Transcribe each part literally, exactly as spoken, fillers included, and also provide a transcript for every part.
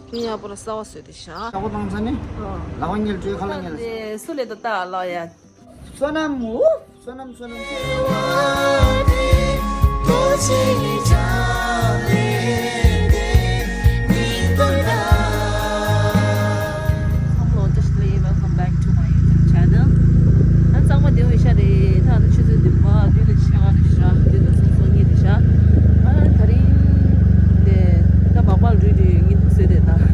ཁྱེད་ཡག་པོ་ལ་གསར་བ་བཟོས་ཏེ་བཞག་ལག་པ་བཏང་ཚར་ནི། ལག་པ་གཉིས་ལ་བྲོས་ཁ་ལག་གཉིས་ལ་ཟ། སུ་ལས་ད་ལྟ་ལ་ཡ། བསོད་ནམས། བསོད་ནམས། བསོད་ནམས། བསོད་ནམས། Hello, just welcome back to my YouTube channel. ཨ་གཙང་མ་བདེ་བོ་ཡིན་ཤག་རེད། ད་ནི་ཆུ་ཚོད་བདུན་པ་དུས་ལ་ཆ་རེད་ཤག་དུས་ལ་སོང་སོང་གཉིས་རེད་ཤག་ཨ་ད་རིང་དེ་ད་སྦག་སྦག་ལ་འགྲོ་དུས་ཉིན་དུ་བཟོས་དེ་ད། ཨུམ།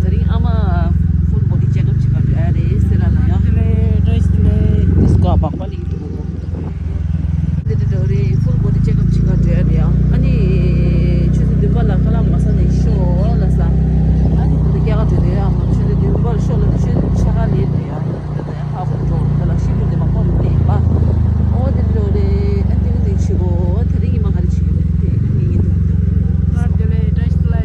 ད་རིང་ཨ་མ་full body checkup བྱེད་ག་འགྲོ་ཡ་རེད་ཟེར་ར་ལ་ཡ། དེ་ལས་བཀྲ་ཤིས་བདེ་ལེགས། དེ་སྐོར་སྦག་སྦག་ལ་ཡིན་འདུག་དེ་འདྲ་འདྲ་རེད། Full body checkup བྱེད་ག་འགྲོ་ཡ་རེད་ཡ། ཨ་ནི་ཆུ་ཚོད་བདུན་པ་ལ་ཁ་ལག་མ་ཟ་ནས་ཤོག་ལ་ཟ། ཨ་ནི་དེ་འདྲ་སྐྱེལ་ག་འགྲོ་དེ་ཡ། ཨ་མ་ཆུ་ཚོད་བདུན་པ་ལ་ཤོག་ལ་དེ་ཆུ་ཚོད་ཕྱེད་ཀ་ལས་འགྲོ་ཡ། དེ་འདྲ་ཡ་ཧ་གོ་འགྲོ་དེ་ལ་ཤི་འགྲོ་དེ་མ་ཁོམ་དེ་ཡིན་པ། ཨོ་དེ་འདྲ་འདྲ་རེད། ཨ་དེ་གི་དེ་ཆུ་གོ་དེ་རིང་ཉི་མ་ག་རེ་བྱེད་ཀྱི་རེད་དེ་ངེད་ཀྱི་འདུག་འདུག་ཨ་དེ་ལས་བཀྲ་ཤིས་བདེ་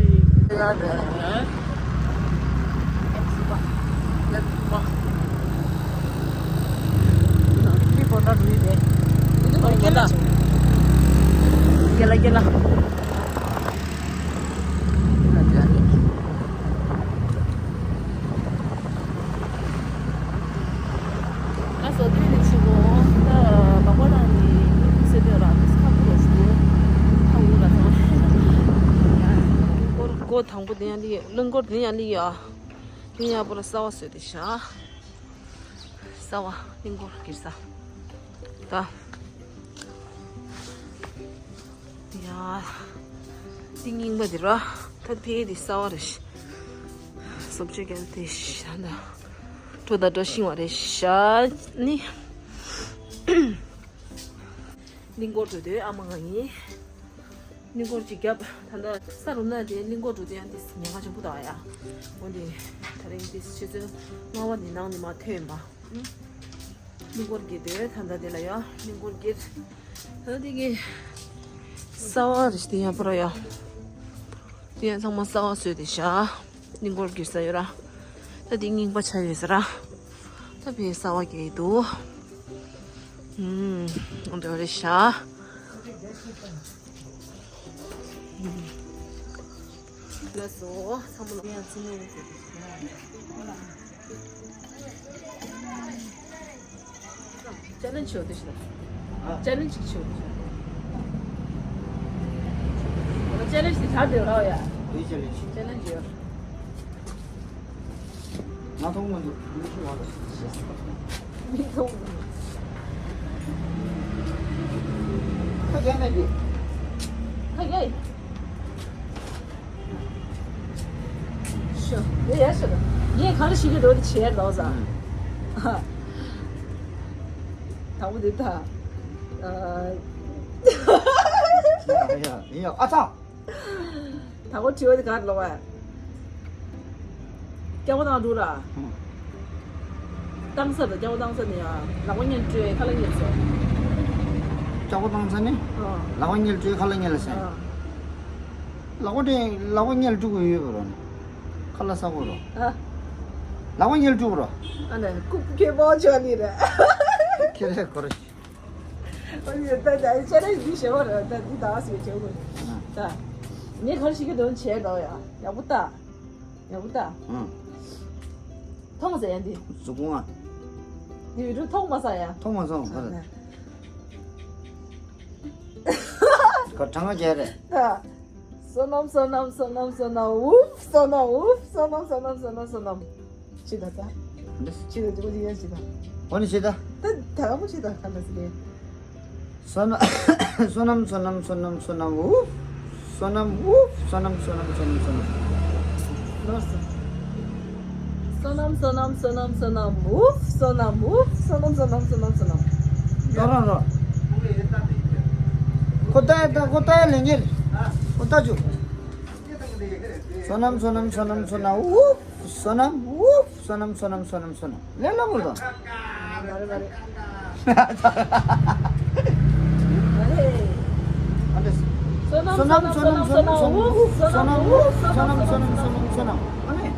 ལེགས། དེ་ལ་དེ། སྒོ་དང་པོ་དེ་ཡང་ལི་གླིང་སྐོར་དེ་ཡང་ལི་ཡ། ལི་ཡ་པོ་ལ་གསར་བ་བཟོས་ཏེ་བཞག་གསར་བ་གླིང་སྐོར་གྱི་ས། ད། ཡ། ཏིང་རྙིང་པ་འདི་ར། ད་དེ་འདི་གསར་བ་རེད། སོབ་ཅེ་གལ་ཏེ་ཤ་ན། གྲོ་ད་གྲོ་ཤིང་བ་རེད་ཤ་ནི། གླིང་སྐོར་འགྲོ་དུས་ཨ་མ་ང་ཡིན། གླིང་སྐོར་གཅིག་བརྒྱབ། ད་ལྟ་ས་རུབ་ན་དེ་གླིང་སྐོར་འགྲོ་དུས་ཡང་དེ་ཉེན་ཁ་ཆེན་པོ་དང་ཡ། འོན་ཏེ་ད་རིང་དེ་ཆུ་ཚོད་ལྔ་པ་ནས་ནང་ནས་མར་ཐོན་ཡིན་པ། གླིང་སྐོར་གྱི་དེ་ད་ལྟ་དེ་ལ་ཡ་གླིང་སྐོར་གྱི་ད་ལྟ་དེ་གི་གསར་བ་རེད་དེ་ཡ་པོ་ར་ཡ། དེ་ཡང་ཚང་མ་གསར་བ་བཟོས་ཏེ་བཞག་གླིང་སྐོར་གྱི་ས་ཡོད་ར། ད་དེ་རྙིང་པ་ཆགས་ཡོད་ས་ར། ད་བས་གསར་བ་གྱི་འདུག་ཨུམ། འདི་རེད་ཤག་ལགས་སོ། ཚང་མ་ལ་ཡང་ཚང་མ་ཡོད་ཟེར་དེ་ཤག་ཅ་ལན་ཆེ་བ་དེ་ཤག་ཅ་ལན་ཅིག་ཆེ་བ་དེ་ཤག་ཅ་ལན་ཅིག་ཆགས་བསྡད་རོགས་ཡ། ཅ་ལན་ཅིག་ང་མཐོང་མ་འདུག་མི་ཤི་བ་ལ། མི་མཐོང་མ་འདུག་ཁ་རྒྱ་མེད་ཀྱི། ཁ་རྒྱ་ཡིན། ཤོ། དེ་ཡ་ཤོ་ད། ངས་ག་རེ་ཤི་གི་འདུག་དེ་བྱས་ལོག་ཟ། དང་པོ་དེ་ད། ཨ། ཡ་ཡ་ཡ་ཨ་ཚ། ད་གོ་དྲི་བ་དེ་ག་རེ་ལོག་བས། སྐྱ་བོ་དང་འགྲོ་ར། ཧུམ། བཏང་ས་དང་སྐྱ་བོ་བཏང་ས་ནི་ཡ། ལག་པ་གཉིས་སྤྲོད་ཁ་ལག་གཉིས་ཟ། སྐྱ་བོ་བཏང་ས་ནི། ཨ། ལག་པ་གཉིས་སྤྲོད་ཁ་ལག་གཉིས་ཟ། ཨ། ལག་པ་དེ་ལག་པ་གཉིས་སྤྲོད་དགོས་ཡོད་པ་རོ། ཁ་ལག་ཟ་དགོས་རོ། ཨ། ལག་པ་གཉིས་སྤྲོད་རོ། ཨ་ནི་ཁུག་ཁེ་པོ་ཆོ་ནི་རེད། ཁེ་རེ་ཁོ་རེ། ཨ་ནི་ད་ད་ཅེ་རེ་འདི་ཞེ་བ་རེད། ད་འདི་ད་སུ་ཆེ་བོ་རེད། ད་ངས་ག་རེ་ཞིག་གི་དོན་བྱས་དོ་ཡ། ཡག་པོ་ལྟ། ཡག་པོ་ལྟ། ཨང་། མཐོང་ཟེར་ཡ་འདི། གཟུགས་ཕུང་ཨ། འདི་བི་ཌིའོ་མཐོང་མ་སོང་ཡ། མཐོང་མ་སོང་། ག་རེ། ག་གྲངས་ཀ་བརྒྱད་རེད། ད། བསོད་ནམས་བསོད་ནམས་བསོད་ནམས་བསོད་ནམས། ཨུབ། བསོད་ནམས། ཨུབ། བསོད་ནམས་བསོད་ནམས་བསོད་ནམས་བསོད་ནམས། ཅི་ད་ད། འདི། ཅི་ད་ཅི་གོ་ཅི་ཡ་ཅི་ད། འོ་ནི་ཅི་ད། ད་ད་ག་མོ་ཅི་ད་ག་ལ་ཟེར་གི། བསོད་ནམས། བསོད་ནམས། བསོད་ནམས། བསོད་ནམས། བསོད་ནམས། ཨུབ། བསོད་ནམས། ཨུབ། བསོད་ནམས། བསོད་ནམས། བསོད་ནམས། བསོད་ནམས། ནོར་སོང་། བསོད་ནམས། བསོད་ནམས། བསོད་ནམས། བསོད་ནམས། ཨུབ། བསོད་ནམས། ཨུབ། བསོད་ནམས། བསོད་ནམས། བསོད་ནམས། བསོད་ནམས། རོ་རོ་རོ། ཁོ་ལྟ་ཡ་ལྟ། ཁོ་ལྟ་ཡ་ལེན་གྱི་རེད། ཁོ་ལྟ་བཅུག་བསོད་ནམས། བསོད་ནམས། བསོད་ནམས། བསོད་ནམས། བསོད་ནམས། ཨུབ། བསོད་ནམས། ཨུབ། བསོད་ནམས། བསོད་ནམས། བསོད་ནམས། བསོད་ནམས། ལས་སླ་པོ་རེད་ད། མ་རེད་མ་རེད། ཨ་ནི། བསོད་ནམས། བསོད་ནམས། བསོད་ནམས། བསོད་ནམས། ཨུབ། བསོད་ནམས། ཨུབ། བསོད་ནམས། བསོད་ནམས། བསོད་ནམས། བསོད་ནམས། ཨ་ནི།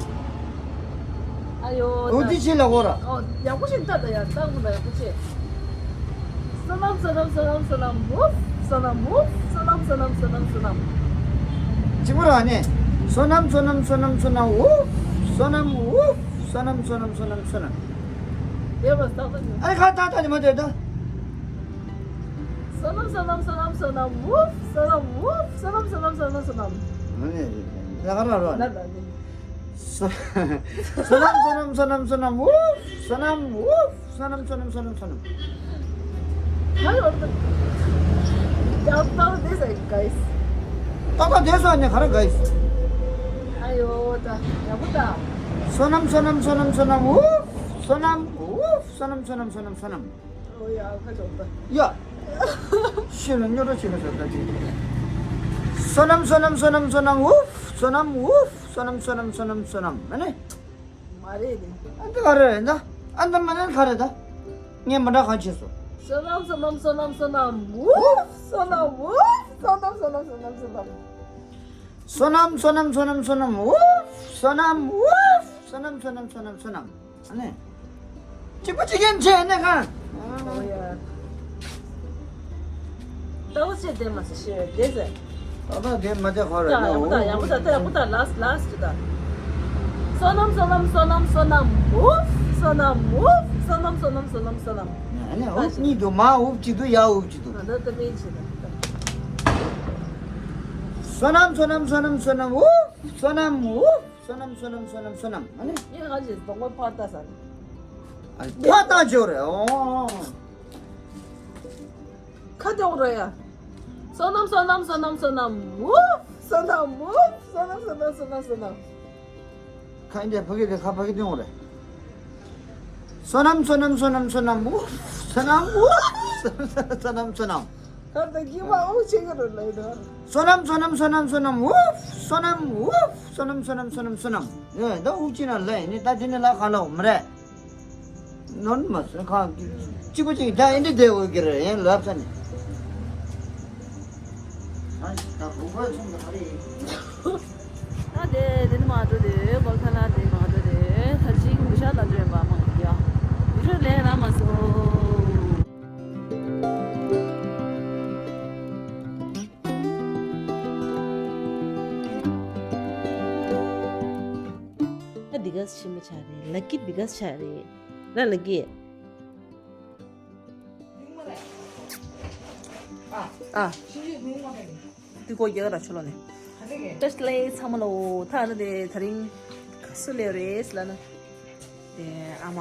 ཨ་ཡོ། འོ་འདི་ཅི་ལ་གོ་ར། ཨོ་ཡག་པོ་ཞིག་ལྟ་ད་ཡ། ལྟ་དགོས་ན་ཡག་པོ་བྱེད། བསོད་ནམས། བསོད་ནམས། བསོད་ནམས། བསོད་ནམས། ཨུབ། བསོད་ནམས། ཨུབ། བསོད་ནམས། བསོད་ནམས། བསོད་ནམས། བསོད་ནམས། གཅིག་པུ་ར་ནི། བསོད་ནམས་བསོད་ནམས་བསོད་ནམས་བསོད་ནམས། ཝུབ། བསོད་ནམས། ཝུབ། བསོད་ནམས་བསོད་ནམས་བསོད་ནམས་བསོད་ནམས། དེ་བ་སྟག་ཏུ་ཉི་མ། ཨ་ནི་ཁ་ཏག་ཏག་ཉི་མ་དེ་ད། བསོད་ནམས་བསོད་ནམས་བསོད་ནམས་བསོད་ནམས། ཝུབ། བསོད་ནམས། ཝུབ། བསོད་ནམས་བསོད་ནམས་བསོད་ནམས་བསོད་ནམས། ཨ་ནི་ལ་ཁ་ར་ར། ན་ད་ནི། བསོད་བསོད་ནམས་བསོད་ནམས་བསོད་ནམས་བསོད་ནམས། ཝུབ། བསོད་ནམས། ཝུབ། བསོད་ནམས་བསོད་ནམས་བསོད་ནམས་བསོད་ནམས། ང་ཡོད་ད། ཡག་པོ་དེ་ཟེར་ག་ཡིས། ཏག་ཏག་དེ་ཟེར་ནས་ག་རེ་ག་ཡིས། ཨ་ཡོ་ད་ཡག་པོ་ད། བསོད་ནམས་བསོད་ནམས་བསོད་ནམས་བསོད་ནམས། ཝུབ། བསོད་ནམས། ཝུབ། བསོད་ནམས་བསོད་ནམས་བསོད་ནམས་བསོད་ནམས། ཨོ་ཡ་ཁ་ཅོག་ད། ཡ། ཤི་ལ་སྨྱོ་འདྲ་བྱེད་ལ་ཟེར་ད་ཅི། བསོད་ནམས་བསོད་ནམས་བསོད་ནམས་བསོད་ནམས། ཝུབ། བསོད་ནམས། ཝུབ། བསོད་ནམས་བསོད་ནམས་བསོད་ནམས་བསོད་ནམས། ཨ་ནི། མ་རེད་དེ། ཨ་འདི་ག་རེ་རེད་ད། ཨ་འདི་མ་ནན་ག་རེད་ད། ངས་མ་འདྲ་གང་བྱས་སོ། བསོད་ནམས་བསོད་ནམས་བསོད་ནམས་བསོད་ནམས། ཝུབ། བསོད་ནམས། ཝུབ། བསོད་ནམས་བསོད་ནམས་བསོད་ནམས་བསོད་ནམས། བསོད་ནམས་བསོད་ནམས་བསོད་ནམས་བསོད་ནམས། ཝུབ། བསོད་ནམས། ཝུབ། བསོད་ནམས་བསོད་ནམས་བསོད་ནམས་བསོད་ནམས། ཨ་ནི། གཅིག་པ་གཅིག་རྐྱེན་བྱས་ནས་གང་། ཨོ་ཡ། ལྟ་བུ་ཆེ་དེ་མ་ཟེར་ཤེས་དེ་ཟེར། ད་ད་དེ་མ་དེ་ཧོ་རེད་ད། ཡག་པོ་ད་ཡག་པོ་ད་ད་ཡག་པོ་ད། ལཱསི་ཊི་ལཱསི་ཊི་ད། བསོད་ནམས་བསོད་ནམས་བསོད་ནམས་བསོད་ནམས། ཝུབ། བསོད་ནམས། ཝུབ། བསོད་ནམས་བསོད་ནམས་བསོད་ནམས་བསོད་ནམས། ཨ་ནི་ཝུབ་གཉིས་འདུག་མ་ཝུབ་གཅིག་འདུག་ཡ་ཝུབ་གཅིག་འདུག་ད་ད་ད་པེ་ཆེ་ད། བསོད་ནམས་བསོད་ནམས་བསོད་ནམས་བསོད་ནམས། ཝུབ། བསོད་ནམས། ཝུབ། བསོད་ནམས་བསོད་ནམས་བསོད་ནམས་བསོད་ནམས། ཨ་ནི། ངས་ང་ཅིག་གདོང་པ་ཕར་ལྟ་ས་ནི། ཨ་ཕར་ལྟ་འཇོག་རེད། ཨོ། ཁ་དེ་འོག་རེད་ཡ། བསོད་ནམས་བསོད་ནམས་བསོད་ནམས་བསོད་ནམས། ཝུབ། བསོད་ནམས། ཝུབ། བསོད་ནམས་བསོད་ནམས་བསོད་ནམས་བསོད་ནམས། ཁ་འདི་ཕ་གི་དེ་ཁ་ཕ་གི་དེ་འོག་རེད། བསོད་ནམས་བསོད་ནམས་བསོད་ནམས་བསོད་ནམས། ཝུབ། བསོད་ནམས། ཝུབ། བསོད་ནམས་བསོད་ནམས་བསོད་ནམས། ཁ་དེ་གི་བ་འོག་ཆེ་གི་རུ་ལ་ཡོད། བསོད་ནམས་བསོད་ནམས་བསོད་ནམས་བསོད་ནམས། ཝུབ། བསོད་ནམས། ཝུབ། བསོད་ནམས་བསོད་ནམས་བསོད་ནམས་བསོད་ནམས། ཡ་ད་དབུགས་ཅི་ན་ལ་ཡིན་ནི་ད་དེ་ནི་ལ་ག་ལ་འོ་མ་རེད། ནོར་མ་སོན་ཁ་གཅིག་པ་གཅིག་ད་ཨེ་འདྲ་བསྡད་འོས་ཀྱི་རེད་ཡིན་ལབ་ས་ནི། ད་དེ་དེ་ནི་མ་འགྲོ་དེ་གོ་ཁ་ལ་དེ་མ་འགྲོ་དེ་ད་ཅིག་མི་ཤ་ད་འདྲ་ཡོད་པ་མང་གི་ཡ། མི་ཤ་ལས་ན་མ་སོ། ད་འདི་ག་ཤི་མ་ཆགས་རེད། ལ་ཀི་འདི་ག་ཆགས་རེད། ན་ལ་ཀི། ཨ། འདི་གོ་རྒྱ་གར་ཆུ་ལོ་ནས། ཏེས་ལེ་ཚང་མ་ལོ། ད་ནི་དེ་ད་རིང་སུ་ལེ་རེས་ལ་ན། དེ་ཨ་མ།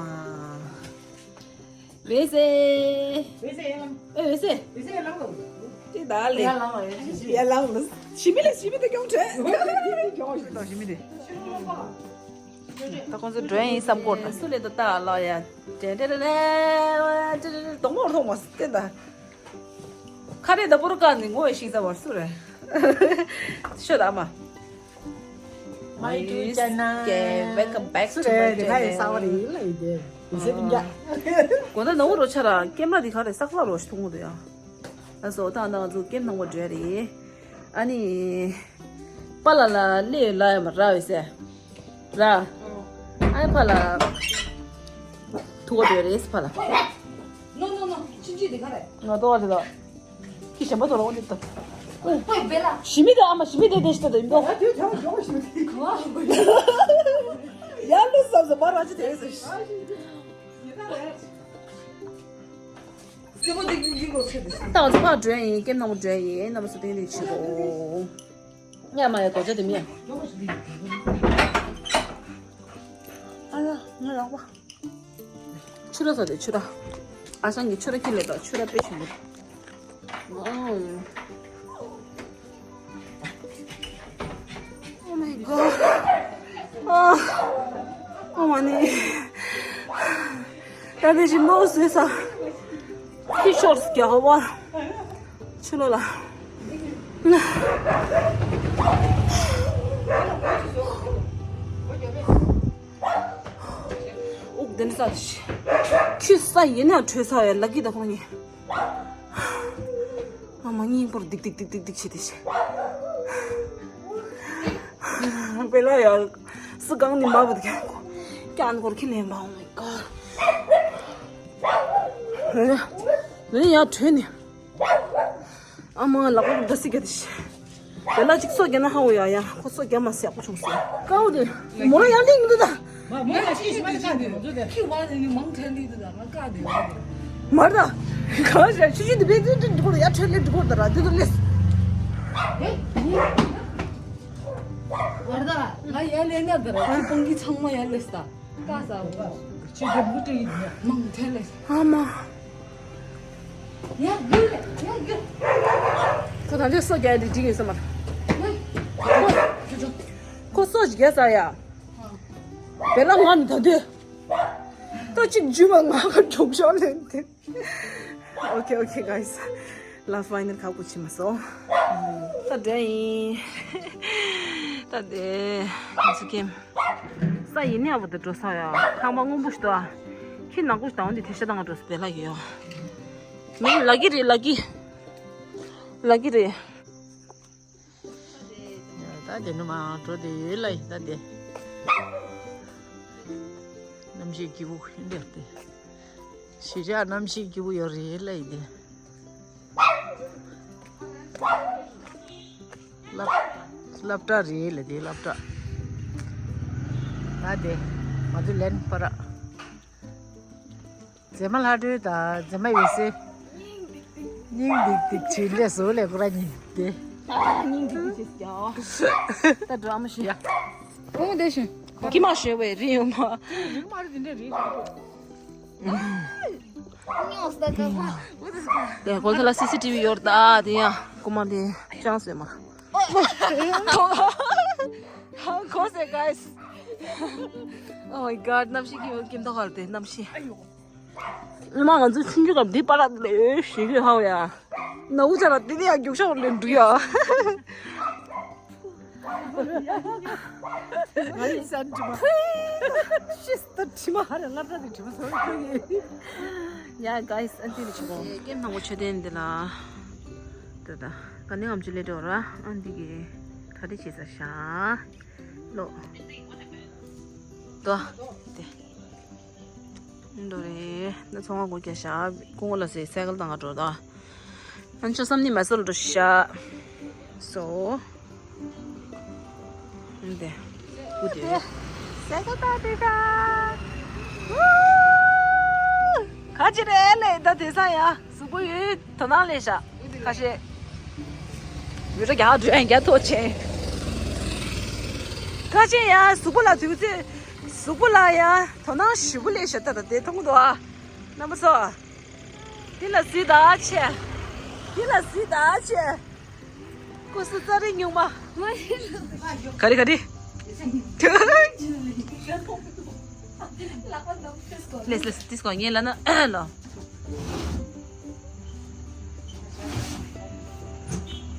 ཝེ་སེ། ཝེ་སེ་ཡ་ལང་། ཨེ་ཝེ་སེ། ཝེ་སེ་ཡ་ལང་ལོ། ཏེ་ད་ལེ། ཡ་ལང་ལོ་ཡ་ལང་། ཞི་མི་ལེ་ཞི་མི་དེ་གྱོང་དྲན། གྱོང་ཞི་མི་དེ། ད་ཁོང་ཚོ་འགྲོ་ཡིན་བསམ་གོ་ད། སུ་ལེ་ད་ད་ལོ་ཡ། ཏེ་ཏེ་ཏེ་ཏེ། ཏེ་ཏེ་ཏེ་དོང་མོར་ཐོང་མ་སུ་ཏེ་ད། ཁ་རེ་ད་པོ་ར་ཀ་ནི་ངོ་ཤིང་ས་བར་སུ་རེ། ཤོད་ཨ་མ། My YouTube channel. Okay, welcome back to my channel. གོ་ན་ནོར་རོ་ཆ་ར་ཀེམ་ར་འདི་ག་རེ་སག་ལ་རོ་ཞིག་མཐོང་གི་འདུག་ཡ། ཨ་སོ་ད་ང་ཚོ་ཀེམ་ནང་པ་འགྲོ་རེད། ཨ་ནི། པ་ལ་ལ་ལེ་ལ་ཡ་མ་ར་བས་སེ། ར། ཨ་ནི་པ་ལ། ཐུག་པ་འགྲོ་རེད་པ་ལ། No, no, no. ཕྱིན་ཆད་འདི་ག་རེད། ང་ཏོག་རེད་ད། ཁྱི་གཞན་པ་ཚོ་ལ་འོ་འདི་ལྟ། ཨོའི་བེ་ལ། ཞི་མི་དང་ཨ་མ་ཞི་མི་དེ་དེ་ཞི་ཏོ་དེ་མི་འདུག་ཨ་དེ་དེ་ཡོང་ཞི་མི་དེ་ག་ཡར་ལུས་བསམ་སོ་མ་ར་ཅི་དེ་ཟེར། སེ་མོ་དེ་གི་གི་གོ་ཚེ་དེ། ད་ང་ཚོ་ཕར་འགྲོ་ཡིན་ཀེམ་ནང་འགྲོ་ཡིན་རྣམ་པ་ཚོ་ཏིང་རིང་བྱེད་དགོ། ཉ་མ་ཡ་དོ་ཅོ་དེ་མི་ཡ། ཨ་ཡ་ང་རག་པ། ཆུ་ར་ཟ་དེ་ཆུ་ར། ཨ་སང་གི་ཆུ་ར་ཁྱི་ལེ་དང་ཆུ་ར་དཔེ་ཞིམ་པོ། Oh my god. Oh, oh my knee. ད་དེ་ཞིམ་པོ་ཟོས་ས། ཁྱི་ཤོར་སྐྱ་བ། ཆུ་ལོ་ལ། འུག་དེ་ནི་ས་དེ་ཤི། ཁྱི་ས་ཡིན་ན་བྲོས་ས་ཡ་ལ་གི་ད་ཁོང་ཉིད། ཨ་མ་སྙིང་པོར་སྡིག་སྡིག་སྡིག་སྡིག་སྡིག་བྱེད་དེ་ཤི། བེ་ལ་ཡ། སུ་གང་ནི་མ་བུད་ཀྱང་ཀྱང་སྐོར་ཁྱི་ལེན་པ། Oh my god. ནི་ཡ་བྲོས་ནི། ཨ་མ་ལག་པ་འདི་སི་ག་དེ་ཤི། དེ་ལ་གཅིག་སོ་རྒྱག་ན་ཧ་འོ་ཡ་ཡ། ཁོ་སོ་རྒྱག་མ་སེ་ཡག་པོ་བྱུང་སོང་། ཀའོ་དེ་མོ་ར་ཡང་ལིང་འདུག་ད། མ་མོ་ཡ་ཅི་ཞིག་མ་ལ་ཀ་དེ་འདུག་དེ། ཁི་བ་དེ་ནི་མང་ཐལ་ལི་འདུག་ད། ང་ཀ་དེ་བ་དེ། མར་ད། གང་ཞིག་ཆུ་ཆུ་དེ་བེད་དེ་དེ་འགྲོ་ཡ་ཁྲེལ་ལེ་འགྲོ་ད་ར་དེ་དུ་ལེས། མར་ད། ང་ཡ་ལེ་ན་ད་ར་ཁི་པང་གི་ཚང་མ་ཡ་ལེས་ད། ཀ་ས་འོ། ཅི་དེ་མུ་དེ་ཡིན་ཡ། མང་ཐལ་ལེ། ཨ་མ། ཡ་རྒྱུ་ལེ་ཡ་རྒྱུ། ཁོ་ད་འདི་སོ་རྒྱག་ཡ་འདི་འགྲིག་ཡིན་ས་མ། ཁོ་སོ་རྒྱག་ས་ཡ། བེ་ལ་ང་ནི་ད་འདི། ད་གཅིག་འཇུ་བ་ང་ག་གྱོང་ཤོར་ལེན་ཏེ། Okay, okay, guys. Last final ཁག་པོ་ཆེ་མ་སོང་། ད་འདྲ་ཡིན། ད་དེ་ང་ཚོ་ཀེམ་ས་ཡིན་ནི་ཨ་བ་དུ་འགྲོ་ས་ཡ། ཁང་པ་སྔོན་པོ་ཞིག་ཏུ་ཨ། ཁྱི་ནག་པོ་ཞིག་དང་འདི་དེ་ཤ་དང་འགྲོ་ས་བེ་ལ་ཡོད། མི་ལ་གི་རེད་ལ་གི། ལ་གི་རེད། ད་དེ་ནུ་མ་འགྲོ་དེ་ཡོད་ལ་ཡིན་ད་དེ། གནམ་གཤིས་སྐྱིད་པོ་ཡིན་འདིར་དེ། ཞི་ཅག་གནམ་གཤིས་སྐྱིད་པོ་ཡོད་རེད་ལ་ཡིན་དེ། སློབ་སློབ་གྲྭ་རེད་ལ་དེ་སློབ་གྲྭ། ད་དེ་ང་ཚོ་ལན་པ་ར། མཛེས་མ་ལྷ་སྒྲོལ་དང་མཛེས་མ་ཡོད་སེ། སྙིང་ཏིག་ཏིག་བྱེད་ལས་བཟོ་ལས་ཁོ་ར་གཉིས་དེ། སྙིང་ཏིག་ཏིག་བྱེད་ཀྱང་། ད་འགྲོ་ཨ་མ་ཞུ། ཡ། ཨོ་དེ་ཞུ། ཀི་མ་ཞུ་བའི་རི་ཡོང་མ། རི་མ་རི་དེ་འདྲ་རི། དེ་གོ་ཐ་ལ་སི་སི་ཊི་བི་ཡོད་ད་དེ་ཡ་ཀུ་མ་དེ་ཅང་སེ་མ། གོ་སེ་guys། Oh my god གནམ་གཤིས་ཀྱི་ཀྱི་མདོག་ཁར་དེ་གནམ་གཤིས། ཨ་ཡོ། ཨ་མ་ང་ཚོ་ཆུང་ཆུང་སྐབས་འདི་པ་ར་ལས་ཞེ་གི་ཧའོ་ཡ། ནག་པོ་ཆ་ལ་དེ་ནས་ཡང་རྒྱུག་ཤོག་ལེན་འགྲུ་ཡ། ང་ཡི་སན་དྲི་མ། ཤིས་ཏ་དྲི་མ་ཧ་ར་ལབ་ར་དེ་དྲི་མ་སོང་ཡ་guys ཨ་འདི་རེ་ཆུ་གོ། ཀེམ་ནང་གོ་ཆོད་དེ་འདི་ལ། ད་ད་ག་ནས་ངམ་ཆུ་ལེ་འགྲོ་ར་ཨ་འདི་གི་ག་རེ་བྱེད་ས་ཤ། ལོ། དོ། དེ། འགྲོ་རེད། ད་ཚོང་བ་སྒོ་རྒྱག་ཤག་སྐུ་ངོ་ལ་ཟེར་སའི་ཀལ་དང་ང་འགྲོ་ད། ཨ་ནི་ཆོ་བསམ་ནི་མ་སོལ་འགྲོ་ཤག་སོ། འདི། སྐུ་དེ། སའི་ཀལ་དང་དེ་ཤག་ག་ཅི་རེད་ལེ་ད་དེ་ས་ཡ། གཟུགས་པོ་ཡོད་དོ་སྣང་ལས་བཞག་ཁ་ཤས། མི་རོ་རྒྱག་འགྲོ་ཡང་རྒྱ་ཐོག་ཆེན། ཁ་ཆེ་ཡ་གཟུགས་པོ་ལ་དུས་ཚོད། གཟུགས་པོ་ལ་ཡ་དོ་སྣང་ཞིབ་པོ་ལས་བཞག་ད་ད་དེ་མཐོང་གི་འདུག་ཨ། རྣམ་པ་ཚོ། དེ་ལ་གཟིགས་ད་ཆེ། དེ་ལ་གཟིགས་ད་ཆེ། ཀུ་སུ་ཙ་རི་ཉུང་མ། ག་རེ་ག་རེ། ལེས་ལེས་ཏིས་ཀོ་ངེ་ལ་ན་ལོ།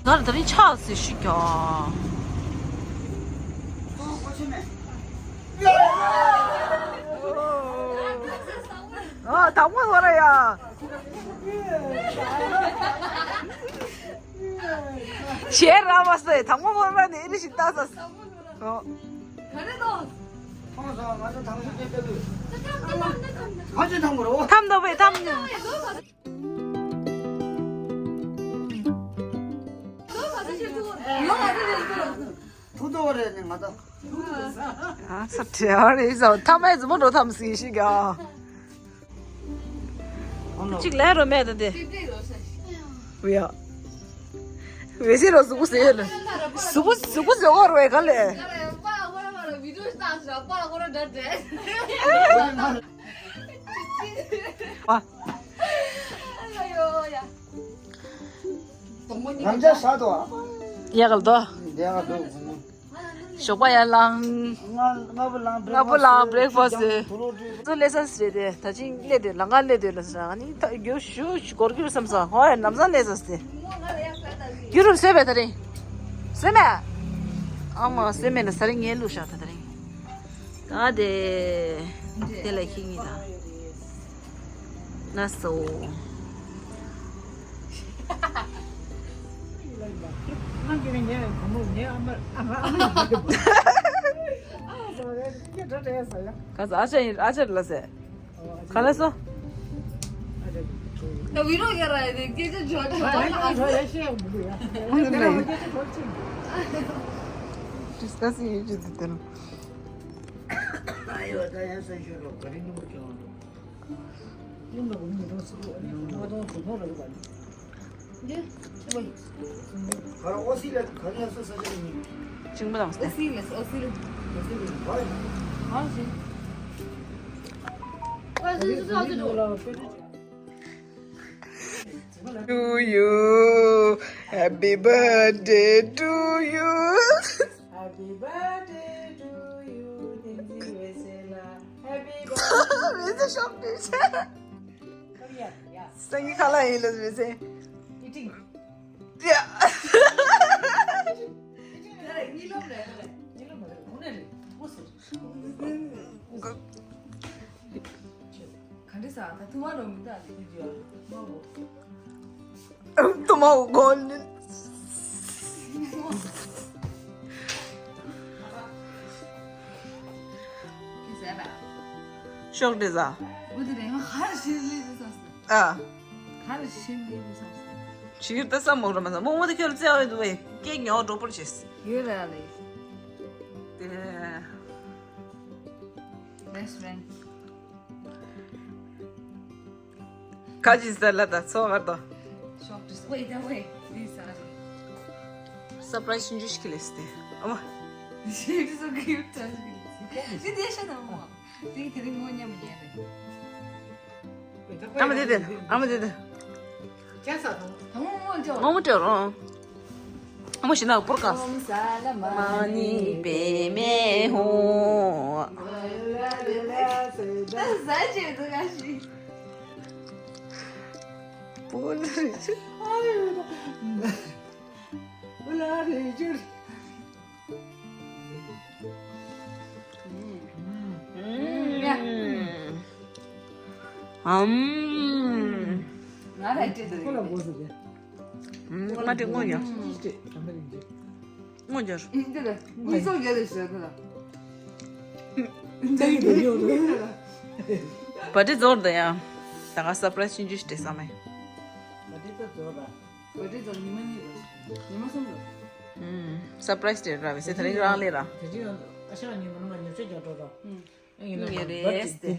ང་ལ་ད་རིང་ཆགས་སྲིད་ཤི་ཀྱང་། ཨ་དང་པོ་ཟོ་ར་ཡ། ཞེ་ར་མ་སེ་དང་པོ་ཟོ་ར་ནི་ཨི་རི་ཞིག་ལྟ་ས། ཨོ། ཐམ་ཐོ་བའི་ཐམ་ཐུག་ཐུག་རེད་ནི་ང་ད། ཨ་ས་བྲེལ་རེད་ས་ཐམ་མེད་ཟི་མོ་འགྲོ་ཐམ་སི་ཤི་ག་གཅིག་ལས་རོ་མེད་ད་དེ། ཝི་ཡ། ཝེ་སི་རོ་གཟུགས་པོ་ཟེར་ལ། གཟུགས་པོ་གཟུགས་པོ་ཟེར་བ་རོ་ཡ་ག་ལས། ཨ། རང་ཅག་ཤ་དོ། ཡ་གལ་དོ། འདི་ཡ་གལ་དོ། ཞོགས་པ་ཡར་ལངས། ལྔ་ལྔ་པོ་ལངས་ལྔ་པོ་ལངས་བྷི་རེག་ཕ་སི་ཊི། ཚོ་སླེབས་ས་རེད་དེ་ད་ཅིང་སླེབས་དེ་ལ་ང་སླེབས་དེ་ལ་ཟ་ནི་ད་རྒྱུ་ཞུ་སྐོར་རྒྱུ་བསམ་ས་ཧོ་ཡ་ནམ་སང་སླེབས་ས་དེ། རྒྱུ་རུ་སོས་པས་ད་རིང་། སོས་མེད། ཨ་མ་སོས་མེད་ན་ས་རིང་ངའི་ལུག་ཤ་ད་ད་རིང་། ད་དེ། དེ་ལ་ཁྱི་གཉིས་དང་། ན་སོ། ག་ས་ཨ་ཅག་ཡིན་ཨ་ཅག་ལ་ཟེར། ག་ལ་སོ། ད་བི་རོ་ཡ་ར་ཡ་དེ་སྐད་ཆ་ཇོ་ཇོ་ཨ་ཅག་ལ་ཟེར། Discussing you just did. Ayo, ta ya sa shu ro, kari ni mo chon ro. Ni mo ni ro su ro, ni mo ro su ro ro ba. Ye, che bai. Kara o si le, kari ya sa sa ni. Ching ba dang. O si le, o si le. O si le, bai. Ha si. Wa si su sa su ro. To you, happy birthday to you. Happy birthday to you. Tenzin Vesela. Happy birthday. Where's the shop, teacher? Come here. Yeah. Sangi khala ilas vese. Eating. Yeah. Eating. Eating. Eating. ག་འདྲ་ཟ། ད་ཐུ་མ་ནོ་མི་ད་དེ་དུས་ཡོད་མ་གོ། ཐུ་མ་གོ་ནི། ཤོག་དྲི་ཟ། འོ་དེ་རེད། ང་ཧར་ཤི་ལི་ཟ་ས། ཨ། ཧར་ཤི་ལི་ཟ་ས། ཕྱིར་ད་ས་མོག་ར་མ་ཟ། མོག་མོ་དེ་ཁྱོད་རྩེ་བའི་དུ་བས་སྐད་ཉོ་འགྲོ་པོར་བྱེད། ཡོད་ར་ལེ། དེ། Best friend. ཁ་ཅིག་ཟེར་ལ་ད་ཚོ་བར་དོ། ཤོག་ཏུ་ཝེ་ད་ཝེ་དེ་ཟ་རེད། སར་པ་རའི་སི་ཆུང་ཆུང་ཞིག་ལས་ཏེ། ཨ་མ། She's so cute. དེ་དེ་ཤ་དང་མོ། དེ་དེ་རིང་ངོ་མཉམ་ཉལ་རེད། ཨ་མ་དེ་དེ། ཨ་མ་དེ་དེ། ཅག་ས་དང་། དང་མོ་མོ་ཅོ། མོ་མོ་ཅོ་རོ། ཨ་མ་ཤི་ན་པོར་ཀ་སི། མ་ནི་པེ་མེ་ཧོ། ད་ཟ་བྱེད་འདུག་ག་ཤི། པོ་ལ་རེ་ཅི། པོ་ལ་རེ་ཅི། ཨམ། ང་ལ་ཅི་ཟེར། ཁོ་ལ་མགོ་ཟེར་གི། ཨམ། ང་དེ་སྔོ་ཉར། ཅི་ཅི་དེ་ག་འདྲ་ཡིན་གི། སྔོ་ཉར། འདི་ལ་མི་ཚོགས་རྒྱ་ལ་ཞེས་ཟེར་ལ། འདི་ཡིན་གི་ཡོད་རེད། བ་དེ་ཛོར་ད་ཡང་། ད་ག་སར་པ་རའི་སི་ཆུང་ཆུང་ཞིག་སྤྲད་ས་མེད། བ་དེ་ད་ཛོར་ར། བ་དེ་ད་ཉི་མ་གཉིས་རེད། ཉི་མ་གསུམ་རེད། ཨམ། སར་པ་རའི་སི་སྤྲད་ར་བས་སེ་ད་རིང་རང་ལས་ར། དེ་རིང་ཨ་ཤ་ཉི་མ་ནུ་མ་ཉོ་ཆ་རྒྱག་འགྲོ་ར། ཨ་ཡིན་ན་ཡོད་རེད་སྟེ།